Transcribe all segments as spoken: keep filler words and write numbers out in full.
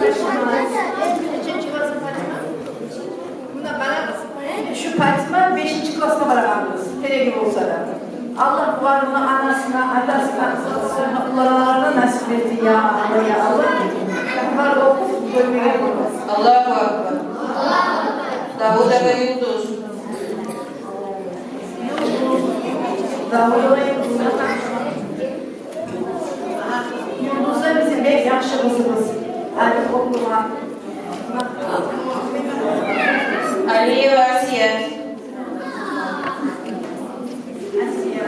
Неченчи класс Патима? Муна къарагъыз. Шу Патима бешинчи классгъа барагъан къыз, тереги болса да. Аллагь буланы, анасына, атасына, уланларына насип этсин, я Аллагь, я Аллагь. Булар охуп, гёрмеге болмас. Аллагьу акбар. Давудова Юлдуз. Юлдуз. Давудова Юлдуз. Юлдуз да бизин бек яхшы къызыбыз. Алиева Асия. Асия.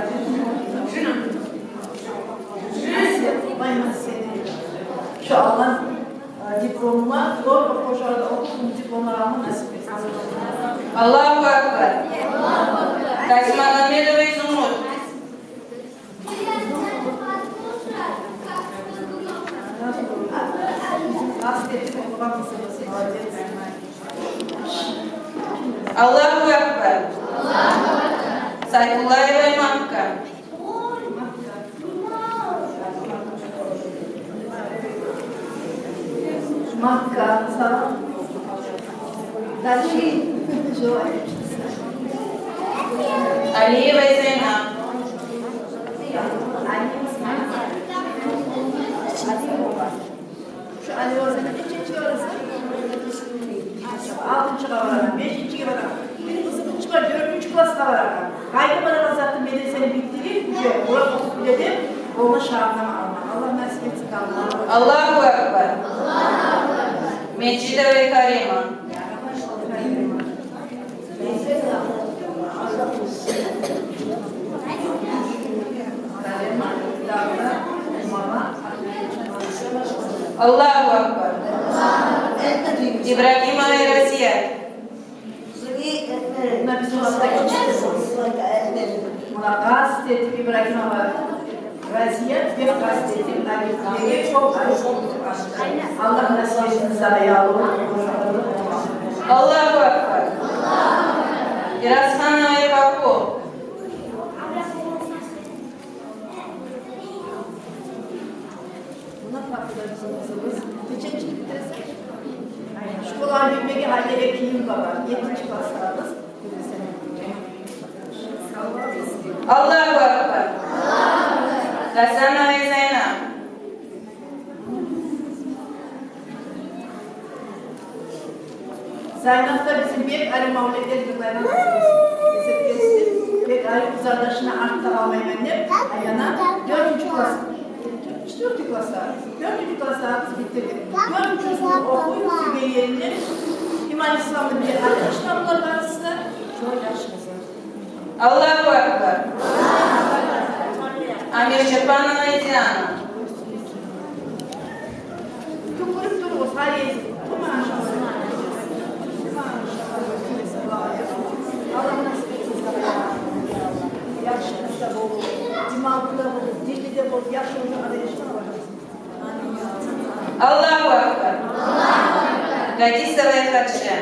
Асия, Аллагь сени, иншааллагь, дипломуна, зор охув орнунда охуп, дипломлар алма насип этсин. Аллагьу акбар. Тасмагамедова Изумруд. Аллагьу акбар. Сайфуллаева Макка. Макка, салам. Дальше. Алиева Зайнаб. Шу Алиева Зайнаб неченчиге барасан? Алтынчыгъа барагъан, бешинчиге барагъан. Бир къызым чыгъа, дёртюнчю классгъа барагъан. Къайда барагъан заты медресени битдирип, уже урок охуп биле деп, ону шагьарына алма. Аллагь насип этсин, Аллагь. Аллагьу акбар. Межидова Карима. Аллагьу акбар. Ибрагьимова Айразия. Муна къаст этип Ибрагьимова Разият бек къаст этип, Алиевге кёп арив болуп чыкъгъан. Аллагь насип этсин сагъа, я Аллагь. Аллагьу акбар. Иразханова Паку. Муна Паку да бизин къызыбыз. Неченчи битдиресен? Школаны битмеге гьали эки йыл бар. Еттинчи классдагъыбыз. Аллагьу акбар. Гьасанова Зайнаб. Зайнаб да бизин бек арив мавлетлер йырлайгъан къызыбыз. Эсеп гелсин, бек арив, къызардашына артда къалмайман деп, айлана, дёртюнчю класс. Четвёртый класс да. Дёртюнчю класс да биз битдирдик. Дёртюнчю сынып охуй, Сибелиевде. Иман Исламны бир арив иши бар булар барысы да. Шолай яхшы къызлар. Аллагьу акбар. Амирчепанова Диана. Тюгюрюп туругъуз, гьали. Аллагь насип этсин. Яхшы къыз да болуп, димагьлы да болуп, динли де болуп, яхшы ожагъа да яшап къалсын. Аллагьу акбар. Гадисова Хадижа.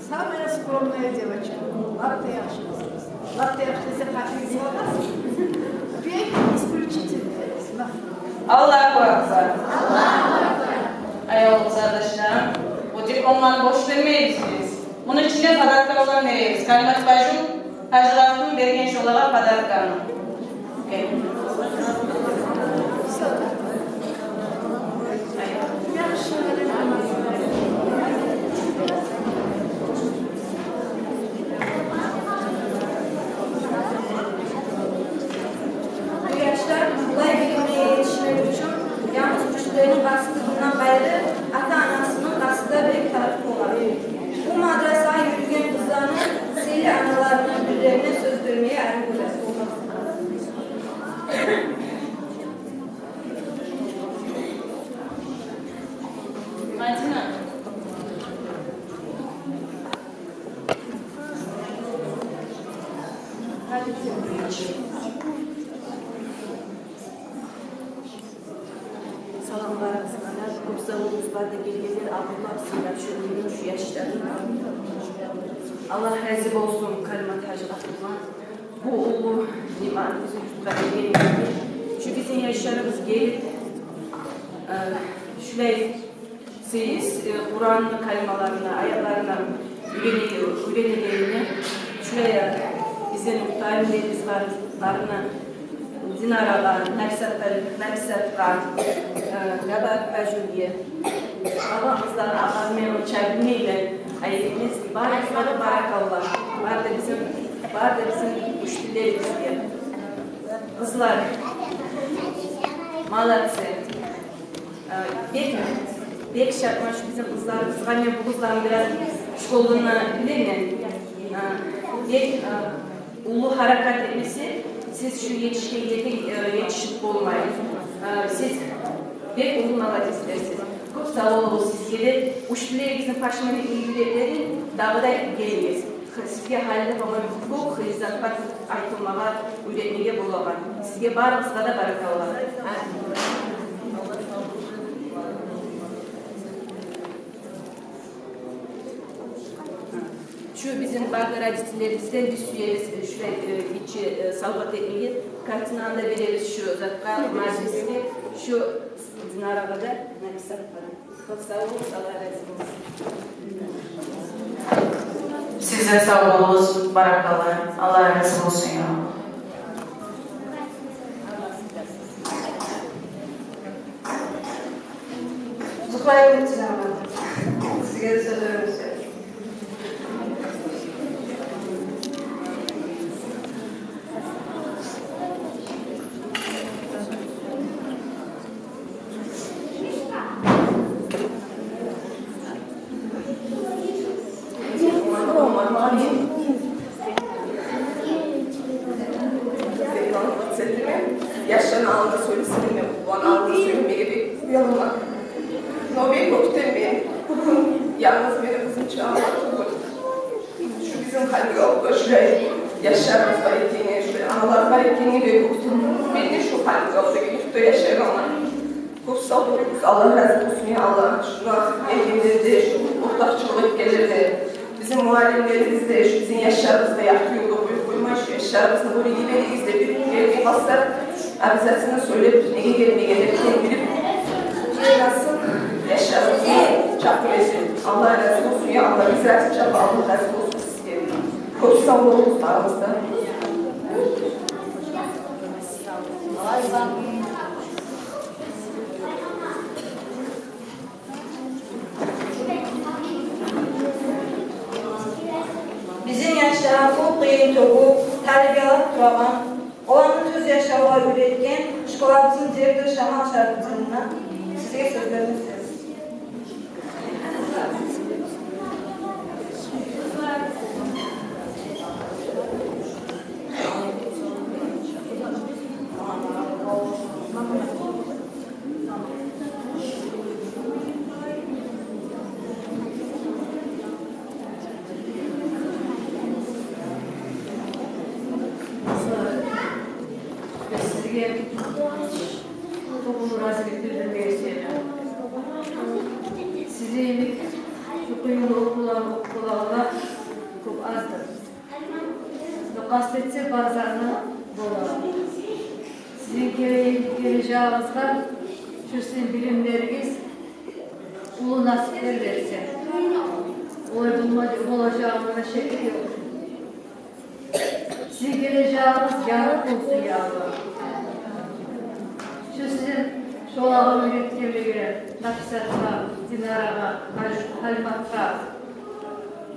Самая скромная девочка. Лап да яхшы къыз. Лап да яхшы десе, къатты къыз болмас. Бек исключительная. Аллагьу акбар. Аявлу къызардашларым, бу дипломланы бош бермейбиз биз. Муну ичинде подаркалар беребиз. Калимат бажу Гьажи Гьасимов берген шолагъа подарканы. Бу яшлар булай билимге етишмек учун янгыз учителни къастындан къайры, ата-анасыны къасты да бек тарыкъ бола. Бу мадрасагъа юрюген къызланы сыйлы аналарына, бирлерине сёз бермеге арив болар. Мадина. Салам барыгъызгъа да, кёп савлугъугъуз бар да гелгенлер, абурлап сыйлап шу уьйню, шу яшланы. Аллагь рази болсун Калимат гьажи къатындан. Бу уллу ниъмат бизин юртгъа гелгенликге. Чюнки Бизин яшларыбыз гелип, э, шулай сыйлы, э, Къуранны калималарына, аятларына уьйренеген, уьйренегенине шулай, э, бизин муталимлерибиз бар, барына, Динарагъа, Нафисатгъа, Нафисатгъа, э, Габат Ажуге, къалгъан къызлар, агъар мен онча билмеймен, айып этмесин, барыгъызгъа да баракалла. Бары да бизин, бары да бизин учительлерибизге. Къызлар, молодцы. Э, бек, бек шатман шу бизин къызларыбызгъа. Мен бу къызланы бираз школаны билемен. Э, бек, э, уллу гьаракат этмесе, сиз шу етишген ерге, э, етишип болмай. Э, сиз бек уллу молодецлерсиз. Кёп сав болугъуз сизге де. Учительлеригизни пашманы юреклерин дагъы да гелигиз. Сизге гьали де бу кёп хыйлы затлар айтылмагъа, уьйретмеге болагъан. Сизге барыгъызгъа да баракалла. Шу бизин бары да родительлерибизден биз сюебиз, э, шулай, э, гиччи, э, савгъат этмеге. Картинаны да беребиз шу затгъа, мажлисге, шу Динарагъа да, Нафисатгъа да. Кёп сав болугъуз, Аллагь рази болсун. Сиз де сав болугъуз, баракалла, Аллагь рази болсун, я Аллагь. Зухра Юнусовна, сизге де сёз беребиз. Яшланы алдында сёйлесем де, уллуланы алдында сёйлемеге бек уяламан. Но мен гёкден, мен бугюн янгыз мени къызым чыгъа тюгюл. Шу бизин халкъыбызда шулай яшларыбыз бар экенни, шулай аналар бар экенни билип, мен де шу халкъыбызда гёкде яшайгъанман. Кёп сав болугъуз, Аллагь рази болсун, я Аллагь. Шуна гелгенлер де, шу ортакъчылыкъ этгенлер де, бизин муаллимлерибиз де, шу бизин яшларыбызны да ярты ёлда къоюп къоймай, шу яшларыбызны бу регионларыбызда бир гелмей къалса, обязательно сёйлеп, неге гелмегенлер экенни билип, яшларыбызны чакъырып. Аллагь рази болсун, я Аллагь, биз рази чакъы, Аллагь рази болсун сизге. Кёп сав болугъуз барыгъыз да. Бизин яшланы кёп къыйын тёгюп, тарбиялап турагъан, оланы тюз яшавгъа уьйретген школабызны директору Шамал Шарипдиновна, сизге сёз беребиз. Сизге уллу разилик билдирмеге сюемен. Сизин йимик шу къыйынлыкъ булан къуралгъанлар кёп аздыр. Къаст этсе, бары зат да бола. Сизин геле-, гележегигизге шу сизин билимлеригиз уллу насиплер берсин. Олай болма-, болажагъына шек ёкъ. Сизин гележегигиз ярыкъ болсун, я Аллагь. Шу сизин шолагъа уьйретгенлеге, Нафисатгъа, Динарагъа, Гьал-, Гьалиматгъа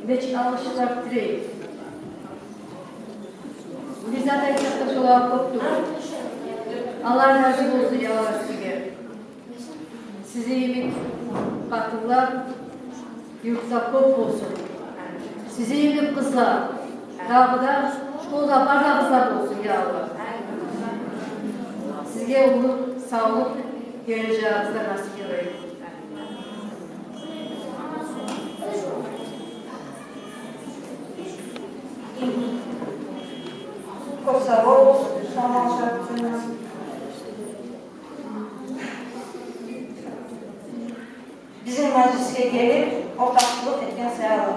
нечик алгъышлар тилеймен. Биз зат айтсакъ да, шолар кёп тюгюл. Аллагь рази болсун, я Аллагь, сизге. Сизин йимик къатынлар юртда кёп болсун. Сизин йимик къызлар дагъы да школда бары да къызлар болсун, я Аллагь. Сизге уллу савлукъ, гележегигизге насип этсин. Кёп сав болугъуз, Шамал Шарипдиновна. Бизин мажлисге гелип, ортакъчылыкъ этген саялы.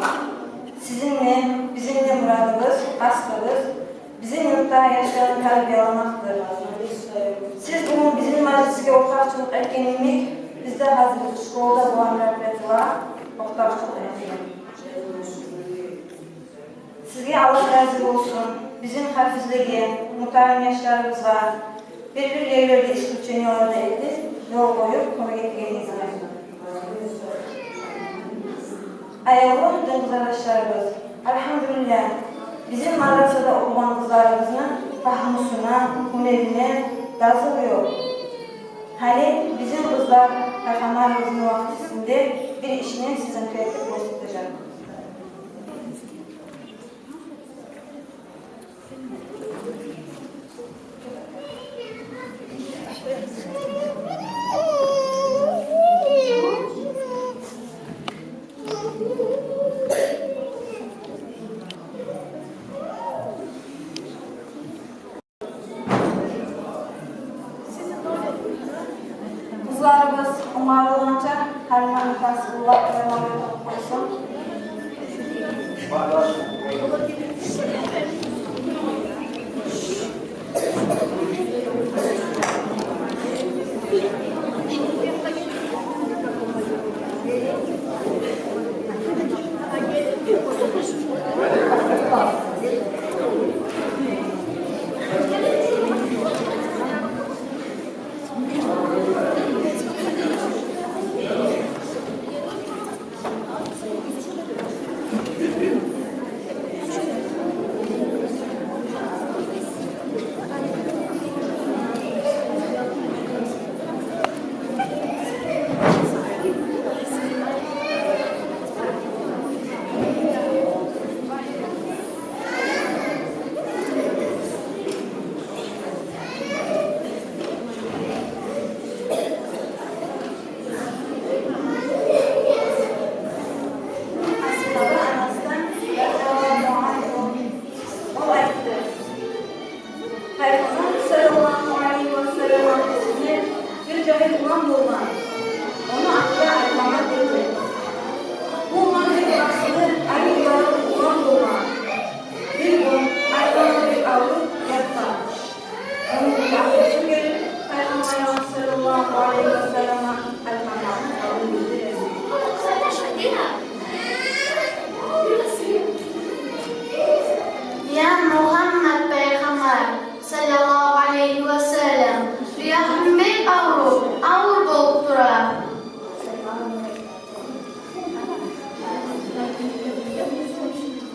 Сизин де, бизин де мурадыбыз, къастыбыз бизин юртда яшланы тарбияламакъдыр. Сиз бугюн бизин мажлисге ортакъчылыкъ этген йимик, биз де гьазир школада болгъан мероприятиелеге ортакъчылыкъ этебиз. Сизге Аллагь рази болсун. Бизин хафизлеге, муталим яшларыбызгъа бир-бир ерлерде исключениелерни этип, ёл къоюп, кёмек этгенигизге. Аявлу дин къызардашларыбыз, альгьамдулиллагь, бизин мадрасада охугъан къызларыбызны пагьмусуна, гьюнерине дазу ёкъ. Гьали бизин къызлар Пайхаммарыбызны вакътисинде бир ишни сизин этип гёрсетежек. Къызларыбыз онгарылгъанча Халиманы тасвирлап, риваят охуп къойсун. Ол айтды: Пайхаммар саллаллагьу алайгьи ва саллам вакътисинде бир жагьил улан болгъан. Ону аты да Алкъама эди. Бу улан бек асилив, арив улан болгъан. Бир гюн Алкъама бек авруп ятгъан. Ону бир ахлусу гелип, Пайхаммар саллаллагьу алайгьи ва салламгъа Алкъаманы гьалын билдирген. Я Мугьаммад пайхаммар саллаллагьу алайгьи ва саллам, бир агьлюм бек авруп, авур болуп тура.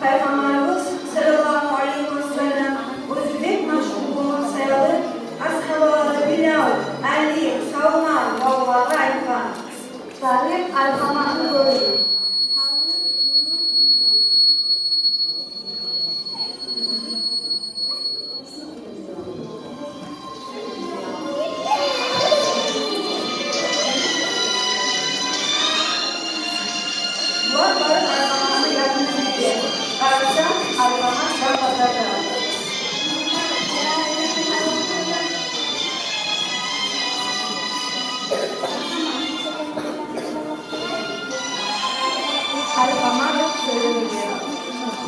Пайхаммарыбыз саллаллагьу алайгьи ва саллам оьзю бек машгъул болгъан саялы, асгьабалары Билал, Али, Салман ва олагъа айтгъан: «Барып Алкъаманы гёрюгюз». Булар барып Алкъаманы янына етди. Къараса, Алкъама чап базарда. Алкъама сёйлемеге.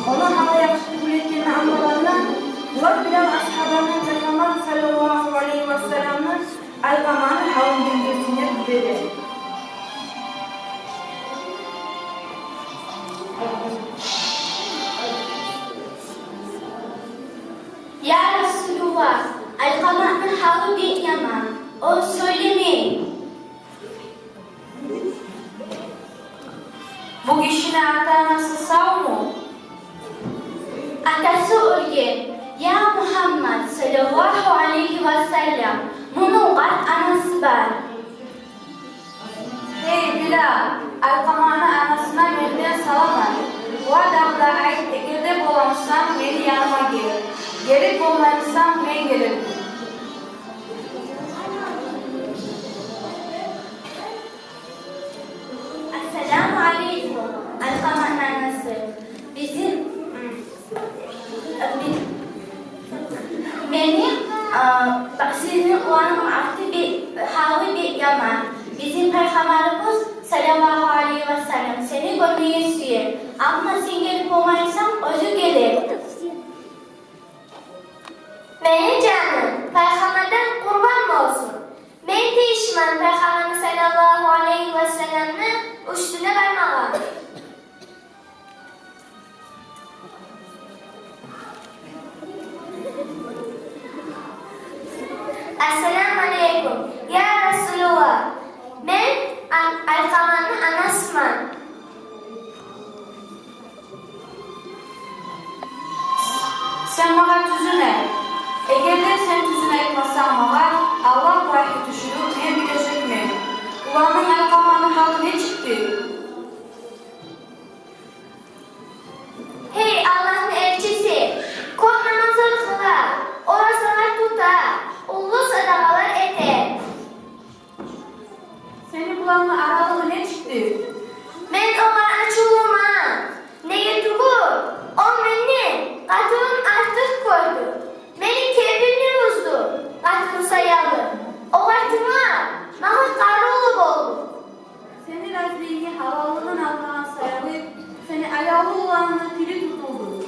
Ону гьалы яхшы тюгюл экенин англагъанда, булар бирев асгьабаны Пайхаммар саллаллагьу алайгьи ва салламны Алкъаманы гьалын билдирсин деп йибере. Я Расулуллагь, Алкъаманы гьалы бек яман, о сёйлемей. Бу гишини ата-анасы савму? Атасы оьлген. Я Мугьаммад саллаллагьу алайгьи ва саллам, муну къарт анасы бар. Гьей, Билал, Алкъаманы анасына менден салам айт. Ва дагъы да айт, эгер де боламысан, мени яныма гел. Герек болмаймысан, мен гелермен. Ассаламу алейкум, Алкъаманы анасы. Бизин, м, би-, мени, а, ба-, сизин уланны арты бе-, гьалы бек яман. Бизин Пайхаммарыбыз саллаллагьу алайгьи ва саллам сени гёрмеге сюе. Амма сен гелип болмайсан, оьзю гелер. Мени жаным Пайхаммардан къурбан болсун. Мен тийишмен Пайхаммарны саллаллагьу алайгьи васалламны уьстюне бармагъа. Ассаламу алейкум, я Расулуллагь. Мен Ан-, Алкъаманы анасыман. Сен магъа тюзюн айт. Эгер де сен тюзюн айтмасанг магъа, Аллагь вагьи тюшюрюп, мен билежекмен. Уланынг Алкъаманы гьалы нечикди? Гьей Аллагьны элчиси, кёп намазлар къыла, оразалар тута, уллу садагъалар эте. Сени булангъы аралыгъы нечикди? Мен огъар ачувлуман. Неге тюгюл, о мени къатынын артыкъ гёрдю. Мени кепимни бузду, къатыны саялы. Огъар тынглап, магъа къарувлу болду. Сени разилигинге гьалаллыгъын алмагъан саялы, сени аявлу уланынгны тили тутулду.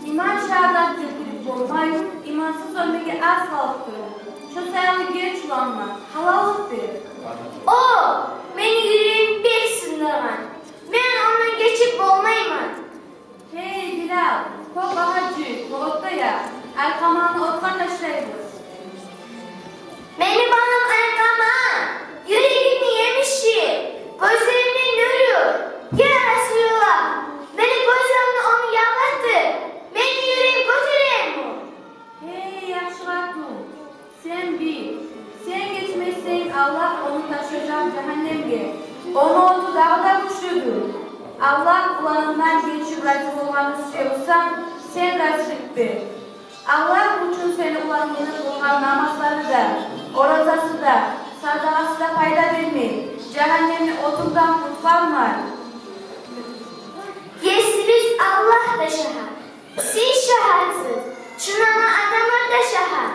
Иман шагьадат гелтирип болмай, имансыз оьлмеге аз къалыптыр. Шо саялы геч уланыма, гьалаллыкъ бер. О мени юрегимни бек сындыргъан. Мен ондан гечип болмайман. Гьей, Билал, кёп агъа жыйып, отда якъ, Алкъаманы отгъа ташлайбыз. Мени балам Алкъама, юрегимни емиши, гёзлеримни нюрю. Я Расулуллагь, мени гёзлеримни ону явлатды, мени юрегим гётереми? Гьей, яхшы къатун, сен бил, сен гечмесенг, Аллагь ону ташлажакъ жагьаннемге. Ону оту дагъы да гючлюдюр. Аллагь уланынгдан гечип рази болгъанны сюе бусанг, сен разилик бер. Аллагь учун сени уланынгны къылгъан намазлары да, оразасы да, садагъасы да пайда бермей, жагьаннемни отундан къутгъармай. Есибиз Аллагь да шагьат. Сиз шагьатсыз, шунама адамлар да шагьат.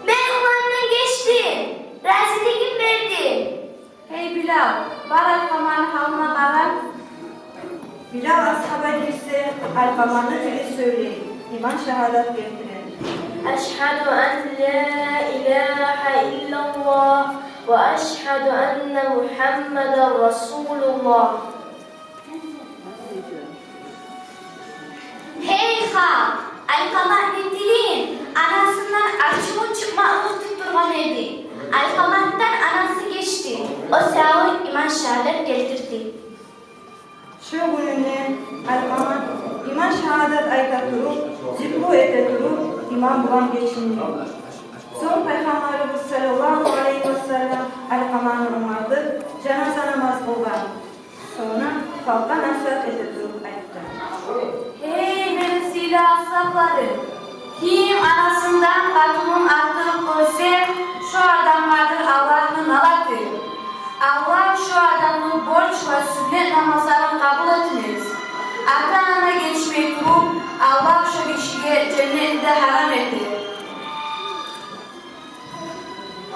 Мен уланымдан гечдим, разилигим бердим. Гьей, Билал, бар Алкъаманы гьалына къара. Билал асгьаба гирсе, Алкъаманы тили сёйлей, иман шагьадат гелтире. Ашгьаду ан ла илагьа иллаллагь ва ашгьаду анна Мугьаммадан расулуллагь. Гьей халкъ, Алкъаманы тилин анасындан ачуву чыкъмакълыкъ тутдургъан эди. Алкъамадан анасы гечди, о саялы иман шагьадат гелтирди. Шо гюнюнде Алкъама иман шагьадат айта туруп, зикру эте туруп, иман булан гечинди. Сонг Пайхаммарыбыз саллаллагьу алайгьи васаллам Алкъаманы онгардып, жаназа намаз къылгъан. Сонг халкъгъа насигьат эте туруп айтды: «Гьей, мени сыйлы асгьабларым! Ким анасындан къатынын артыкъ гёрсе, шо адамгъадыр Аллагьны налаты. Аллагь шо адамны борч ва сюннет намазларын къабул этмес. Ата-ана гечмей туруп, Аллагь шо гишиге женнетни де гьарам этер».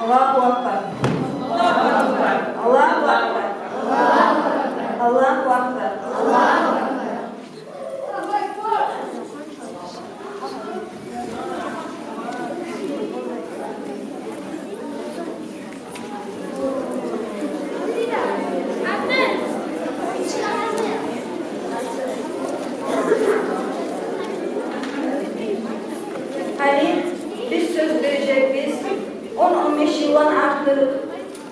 Аллагьу акбар. Аллагьу акбар. Аллагьу акбар. Гьали биз сёз бережекбиз он, он беш йылдан артыкъ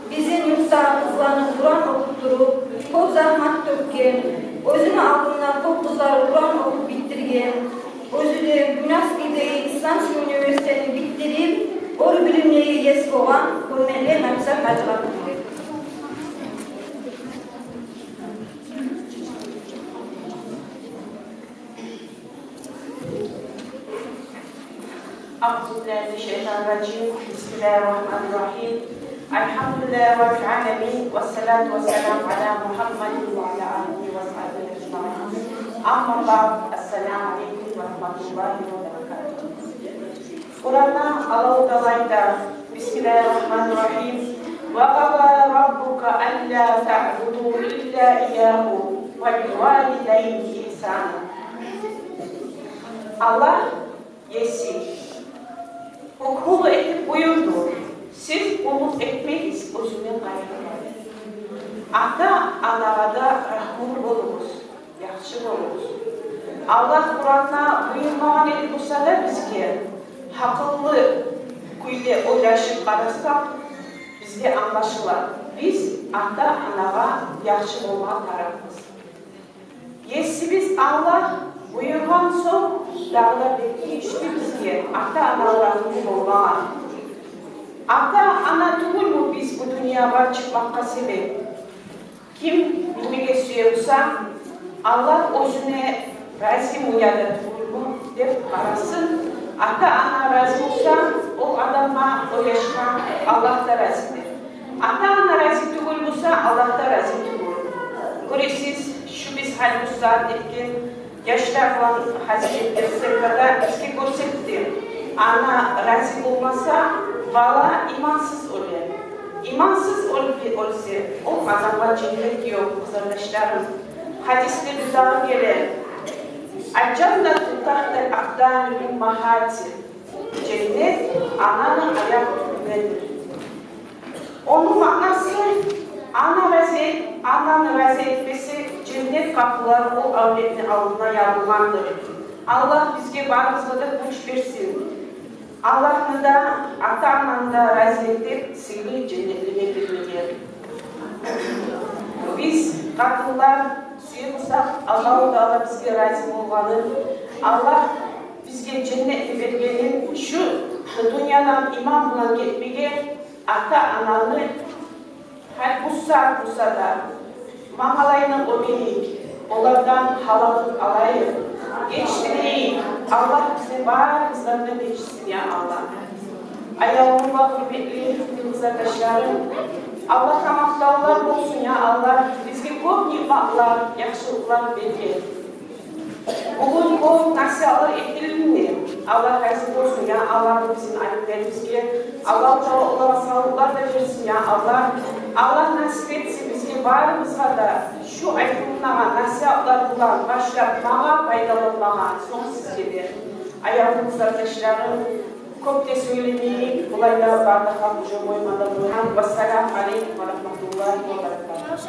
бизин юртдагъы къызланы Къуран охутдуруп, кёп загьмат тёкген, оьзюню алдында кёп къызланы Къуран охуп битдирген, оьзю де Буйнакскидеги исламский университетни битдирип, оьр билимлеге ес болгъан гьюрметли Написат гьажи къатыныбыз. أعوذ بالله من الشيطان الرجيم. بسم الله الرحمن الرحيم. الحمد لله رب العالمين، والصلاة والسلام على محمد وعلى آله وصحبه أجمعين. أما بعد، السلام عليكم ورحمة الله وبركاته. Къуранда Аллагьу Таала айта: بسم الله الرحمن الرحيم. وقضى ربك ألا تعبدوا إلا إياه وبالوالدين إحسانا. Аллагь Еси Гьукмулу этип буюрду: «Сиз къуллукъ этмегиз оьзюнден къайрылагъа». Ата-анагъа да рагьмулу болугъуз, яхшы болугъуз. Аллагь Къуранда буюрмагъан эди буса да бизге, гьакъыллы кюйде ойлашып къарасакъ, бизге англашыла: биз ата-анагъа яхшы болма тарыкъбыз. Есибиз Аллагь буюргъан сонг, дагъы да бек тийишли бизге ата-анагъа рагьмулу болмагъа. Ата-ана тюгюлмю биз бу дюньягъа чыкъмакъгъа себеп? Ким билмеге сюе буса, Аллагь оьзюне разиму яда тюгюлмю деп къарасын. Ата-ана рази буса, ол адамгъа, о яшгъа Аллагь да разидир. Ата-ана рази тюгюл буса, Аллагь да рази тюгюл. Гёресиз, шу биз гьали бу сагьат этген яшлар булан гьазир этген сценада бизге гёрсетди. Ана рази болмаса, бала имансыз оьле. Имансыз оьле, оьлсе, ол адамгъа женнет ёкъ, къызардашларым. Гьадислерде дагъы геле: «Аль-жаннату тахта акъдамиль уммагьати». Женнет ананы аякъ тюбюндедир. Ону маънасы, ана рази, ананы рази этмесе, женнет къапулары ол авлетни алдына ябылгъандыр. Аллагь бизге барыбызгъа да гюч берсин. Аллагьны да, ата-ананы да рази этип, сыйлы женнетлеге гирмеге. Биз, къатынлар, сюе бусакъ Аллагьу Таала бизге рази болгъанын, Аллагь бизге женнетни бергенин, шу дюньядан иман булан гетмеге, ата-ананы гьар бу сагьат буса да мангалайына оьбейик, олардан гьалаллыкъ алайыкъ, гечдирейик. Аллагь бизин барыбыздан да гечсин, я Аллагь. Аявлу ва гьюрметли дин къызардашларым, Аллагьгъа макътавлар болсун, я Аллагь, бизге кёп ниъматлар, яхшылыкълар берген. Бугюн кёп насигьатлар этилди. Аллагь рази болсун, я Аллагь, бизин алимлерибизге. Аллагьу Таала олагъа савлукълар да берсин, я Аллагь. Аллагь насип этсин бизге барыбызгъа да шу айтылынагъан насигьатлар булан башлап магъа пайдаланмагъа, сонг сизге де. Аявлу къызардашларым, кёп де сёйлемейик, булай да бардакъ уже коймада болайым. Вассаламу алейкум ва рагьматуллагьи ва баракатугь.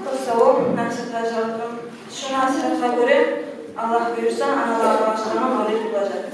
Кёп сав бол, насигьатгъа жавап. Шу насигьатгъа гёре, Аллагь буюрса, аналаргъа багъышлангъан мавлид болажакъ.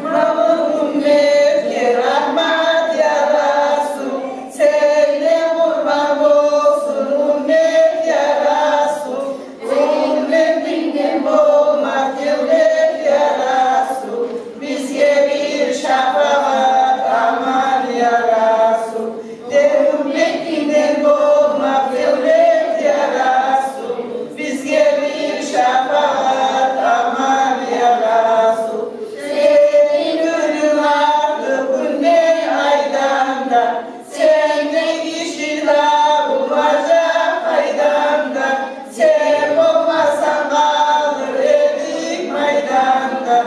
Мавлуд умметге рагьмат, я Расул, сенден къурбан болсун уммет, я Расул. Умметингден болмакъ девлет, я Расул, бизге бир шафагъат, аман, я Расул. Умметингден болмакъ девлет, я Расул, бизге бир шафагъат, аман, я Расул. Сени нюрюнг артыкъ гюнден, айдан да, сенден гиши табылмажакъ къайдан да. Сен болмасанг, къалыр эдик майданда.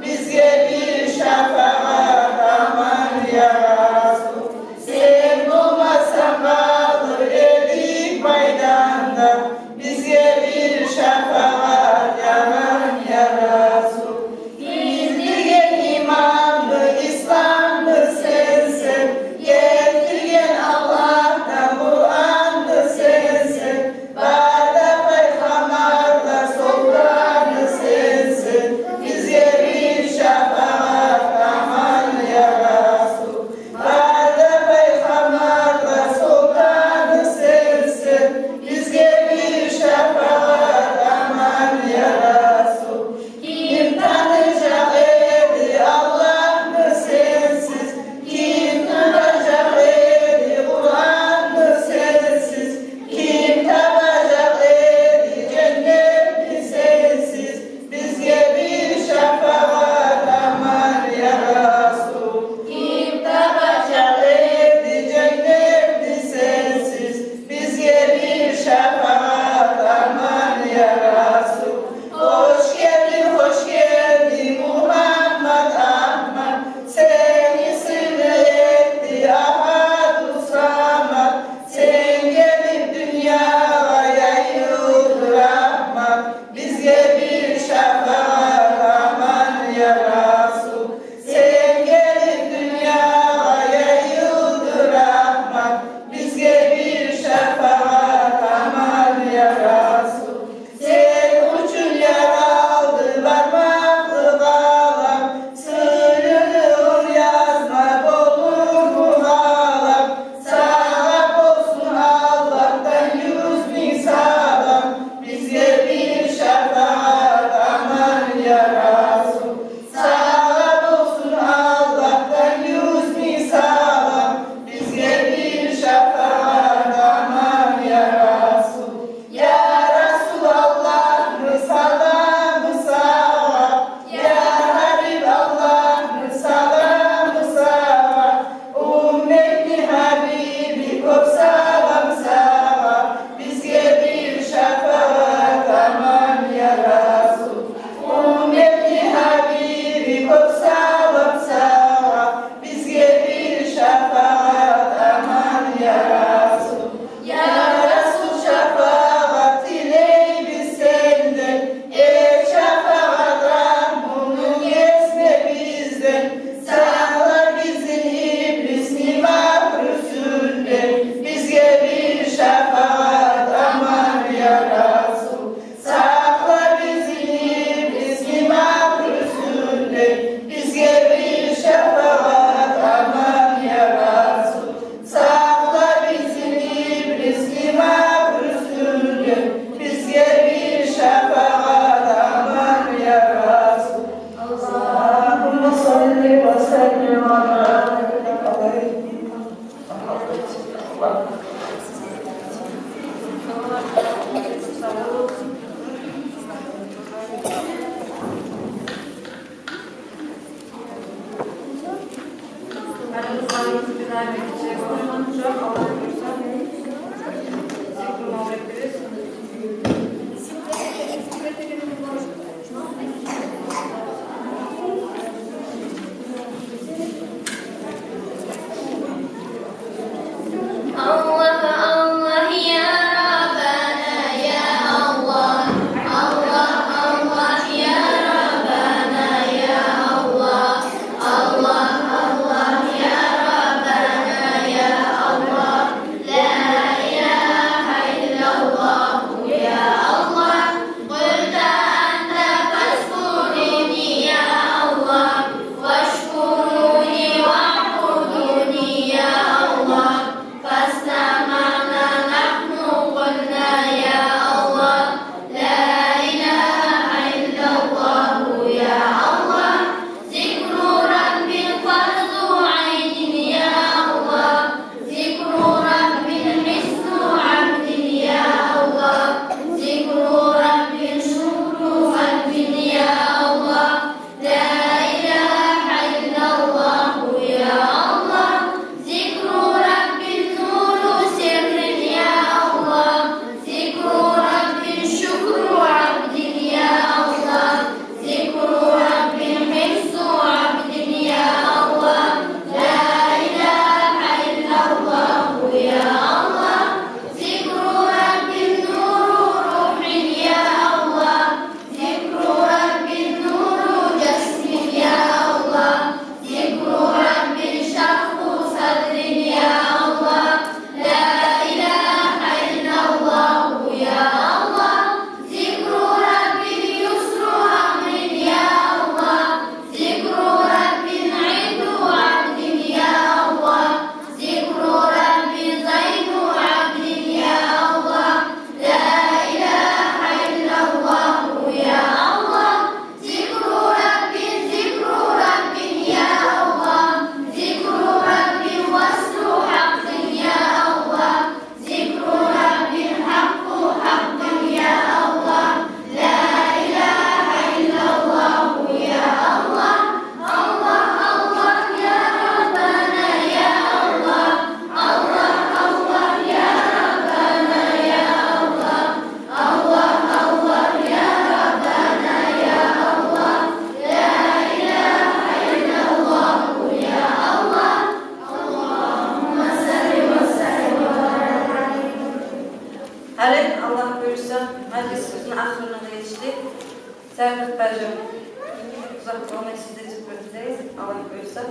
Бизге бир шафагъат, аман, я Расул. Сен болмасанг, къалыр эдик майданда. Бизге бир шафагъат, аман, я Расул. Гелтирген иманны, исламны сенсен, гелтирген Аллагьдан Къуранны сенсен, бары да пайхаммарлагъа солтаны сенсен. Бизге бир шафагъат, аман, я Расул. Бары да пайхаммарлагъа солтаны сенсен, бизге бир шафагъат, аман, я Расул. Ким таныжакъ эди Аллагьны сенсиз? Ким тутажакъ эди Къуранны сенсиз? Ким табажакъ эди женнетни сенсиз? Бизге бир шафагъат, аман, я Расул. Ким табажакъ эди женнетни сенсиз? Бизге бир шафагъат, аман, я Расул. Хош гелдинг, хош гелдинг, Мугьаммат Агьмат. Сени сыйлы этди Агьаду Самат. Сен гелип дюньягъа яйылды рагьмат. Бизге бир шафагъат, аман, я Расул. Сен гелип дюньягъа яйылды рагьмат. Бизге бир шафагъат, аман, я Расул. Сен учун яралды бармакълы къалам. Сыйлылыгъынг язма болур бу гьалам. Сагъа болсун Аллагьдан юз минг салам. Бизге бир шафагъат, аман, я Расул. Сагъа болсун Аллагьдан юз минг салам. Бизге бир шафагъат, аман, я Расул. Я Расул, Аллагьны саламы сагъа. Я Гьабиб, Аллагьны саламы сагъа. Умметни гьабиби, кёп салам сагъа. Бизге бир шафагъат, аман, я Расул. Умметни гьабиби, кёп салам сагъа. Бизге бир шафагъат, аман, я Расул. Я Расул, шафагъат тилейбиз сенден. Эй шафагъат, рагьмунгну гезме бизден. Сакъла бизин иблисни макрусунден. Бизге бир шафагъат, аман, я Расул. Сакъла бизин иблисни макрусунден. Бизге бир шафагъат, аман, я Расул. Сакъла бизин иблисни макрусунден. Бизге бир шафагъат, аман, я Расул. Аллагьумма салли ва саллим ва барик алайгьи. Сагъат бажым, узакъ болмай сизде де гёрюшербиз, Аллагь буюрса.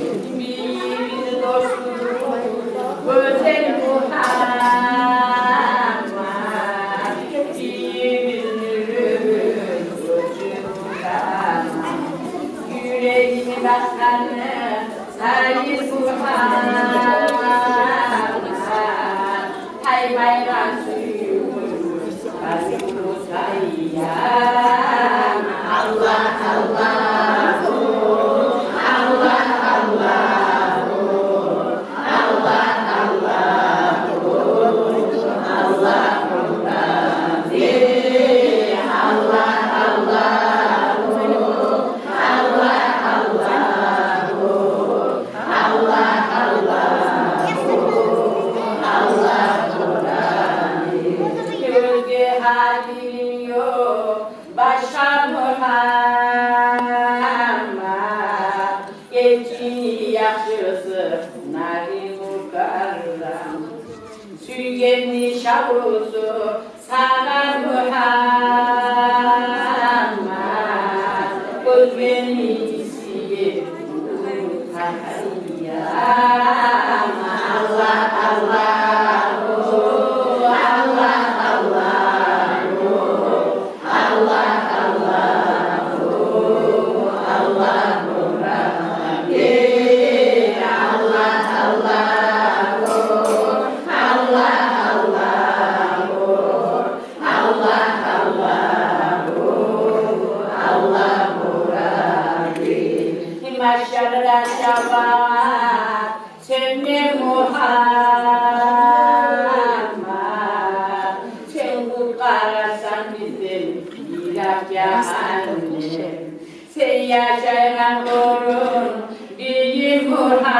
Бир-бирини досту гёзел Мугьаммат, бир-бирини гьюрмет гёчюрюп тамам. Юрегими басгъаны Саид Мугьаммат, гьай байрам сююв, Аллагь, Аллагь, Аллагь, Аллагь, Аллагь, Аллагь, Аллагь, Аллагь, Аллагь, Аллагь, Аллагь, Аллагь, Аллагь, Аллагь, Аллагь. Оьзге гьакиминг ёкъ башгъа, Мугьаммат, гечгини яхшысы, наби мукаррам. Сюйгенни шавлусу сагъа, Мугьаммат, гёзлени исиге тутагъан. Аллагь, Аллагь, Аллагь, Аллагь, Аллагь, Аллагь, Аллагь, Аллагь, Аллагь, Аллагь, Аллагь, Аллагь, Аллагь, Аллагь, Аллагь. Гьиммат шагьрда шабагъат сенде, Мугьаммат, сен къутгъарасан бизин йыракъ жагьаннемден. Сен яшайгъан орун бийик, Мугьаммат,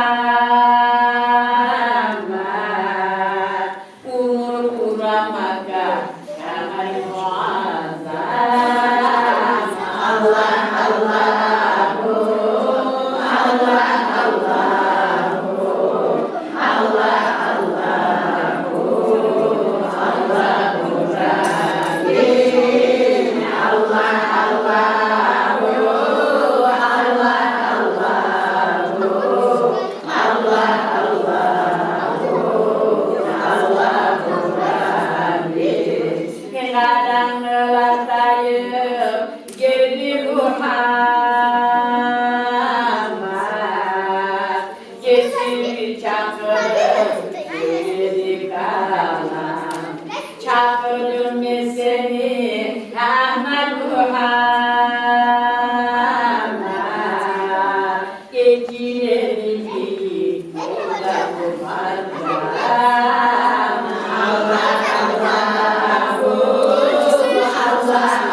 умур къурамагъа шагьар муаззам. Аллагь, Аллагь, Аллагь, Аллагь, Аллагь, Аллагь, Аллагь, Аллагь, Аллагь, Аллагь, Аллагь, Аллагь, Аллагь. Сен къадамлар тайып гелди, Мугьаммат, гечип чакъырып гелди калам. Чакъырдым мен сени, Агьмат, Мугьаммат, гечилени бийик ёлда къурбандан. Аллагь, Аллагь, Аллагь, Аллагь, Аллагь, Аллагь.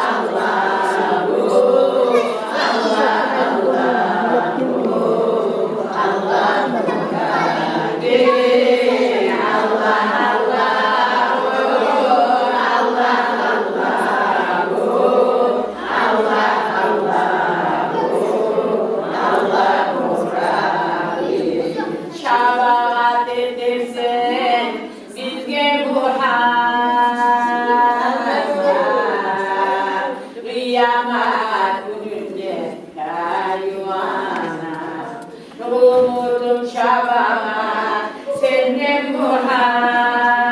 Шабагъат этесен бизге, Мугьаммат, къыямат гюнюнде каювана. Умутум шабагъат сенден, Мугьаммат.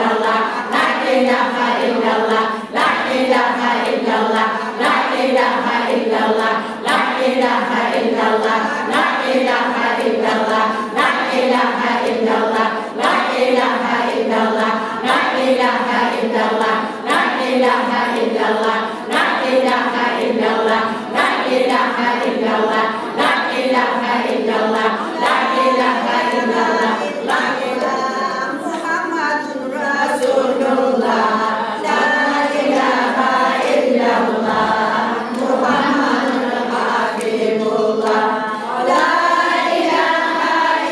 إلا الله، لا إله إلا الله، لا إله إلا الله، لا إله إلا الله، لا إله إلا الله، لا إله إلا الله، لا إله. محمد رسول الله، لا إله إلا الله، محمد حبيب الله، لا إله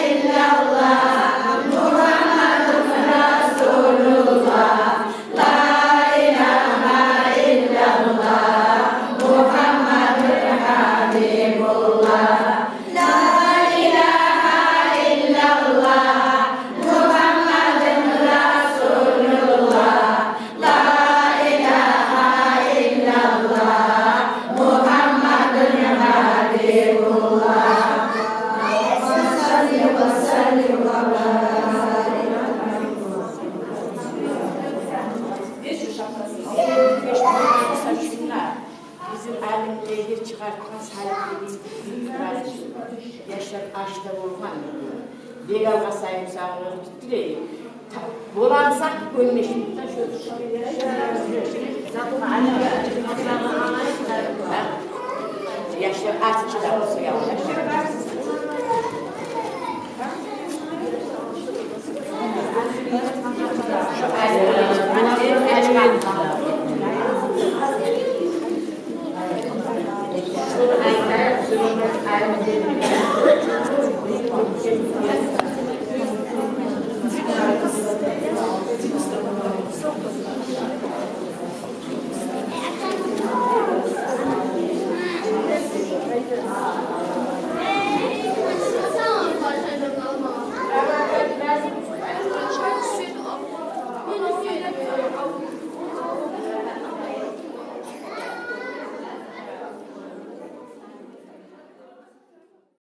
إلا الله، محمد رسول الله، لا إله إلا الله، محمد حبيب الله، لا إله إلا الله، محمد رسول الله، لا إله إلا الله، محمد حبيب الله. صل وسلم وبارك. Бизин алимлер чыгъартгъан салим деген яшлар ач да болгъан. Бек алгъасайман сагъа, тилей. Боламсакъ гёммешмек. Яшлар ач чыдамас, яшлар.